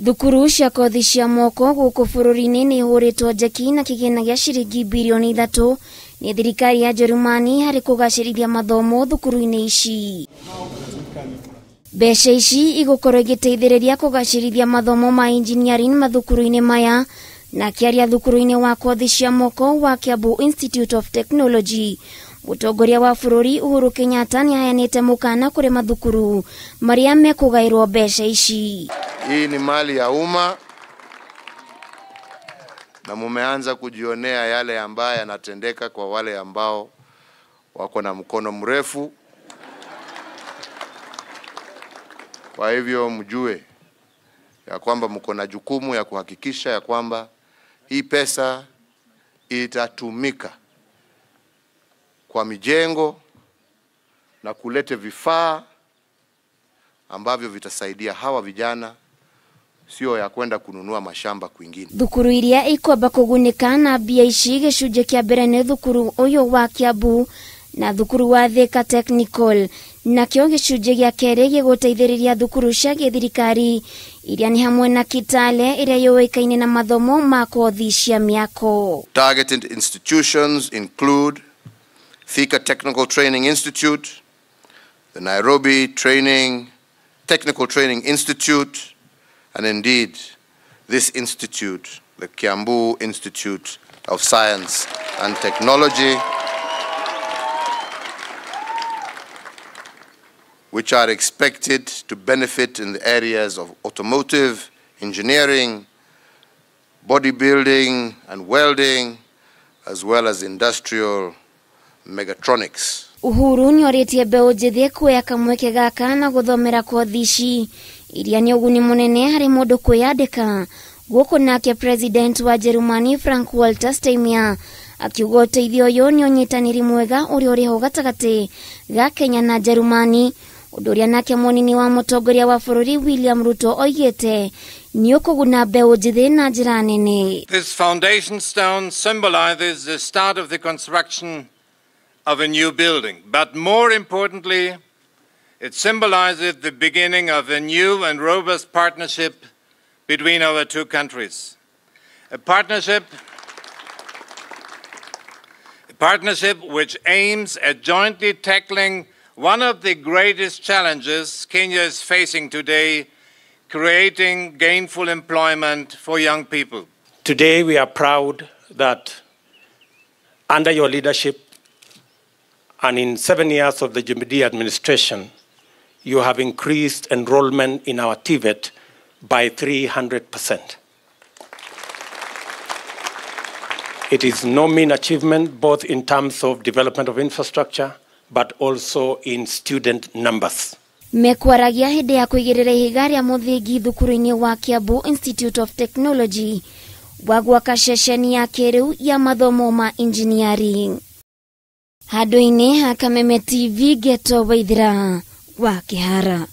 Thukuru cia kothi cia moko gũkũ bũrũri-inĩ nĩ ihũrĩtwo njeki na kĩgĩna gĩa ciringi birioni 3 nĩ thirikari ya Njerumani harĩ kũgacĩrithia mathomo thukuru-inĩ ici. Mbeca ici igũkorwo igĩteithĩrĩria kũgacĩrithia mathomo ma engineering mathukuru-inĩ maya. Na akĩaria thukuru-inĩ wa kothi cia moko wa Kiambu Institute of Technology, mũtongoria wa bũrũri Uhuru Kenyatta nĩaheanĩte mũkana kũrĩ mathukuru marĩa mekũgaĩrwo mbeca ici. Hii ni mali ya umma na mumeanza kujionea yale ambayo yanatendeka kwa wale ambao wako na mkono mrefu. Kwa hivyo mjue ya kwamba mko na jukumu ya kuhakikisha ya kwamba hii pesa itatumika kwa mijengo na kulete vifaa ambavyo vitasaidia hawa vijana, sio ya kwenda kununua mashamba kwingine. Thukuru iria ikwamba kugunĩka na mbia ici gĩcunjĩ kĩa mbere nĩ thukuru ũyũ wa Kiambu na thukuru wa Thika Technical, nakĩo gĩcunjĩ gĩa kerĩ gĩgũteithĩrĩria thukuru cia gĩthirikari iria nĩ hamwe na Kitale ĩrĩa yũĩkaine na mathomo ma kothi cia mĩako. Targeted institutions include Thika Technical Training Institute, the Nairobi Technical Training Institute, and indeed this institute, the Kiambu Institute of Science and Technology, which are expected to benefit in the areas of automotive, engineering, bodybuilding and welding, as well as industrial mechatronics. Uhuru nĩorĩtie mbeũ njĩthĩ kuoya kamweke gaka na gũthomera kothi ici iria nĩ ũguni mũnene harĩ mũndũ kwĩyandĩka. Gũkũ nake President wa Jerumani Frank Walter Steinmeier akiuga ũteithio ũyũ nĩ ũnyitanĩri mwega ũrĩa ũrĩho gatagatĩ ga Kenya na Jerumani, ũndũ ũrĩa nake mũnini wa mũtongoria wa bũrũri William Ruto oigĩte nĩ ũkũguna mbeũ njĩthĩ na njĩra nene. This foundation stone symbolizes the start of the construction of a new building, but more importantly, it symbolizes the beginning of a new and robust partnership between our two countries. A partnership which aims at jointly tackling one of the greatest challenges Kenya is facing today, creating gainful employment for young people. Today we are proud that under your leadership and in 7 years of the Jubilee administration, you have increased enrollment in our TVET by 300%. It is no mean achievement, both in terms of development of infrastructure, but also in student numbers. Mekwaragia hĩndĩ ya kũigĩrĩra ihiga rĩa mũthingi thukuru-inĩ wa Kiambu Institute of Technology wa gwaka ceceni ya kĩrĩu ya mathomo ma engineering. Handũ-inĩ ha Kameme TV, Geto Waithira wa Kĩhara.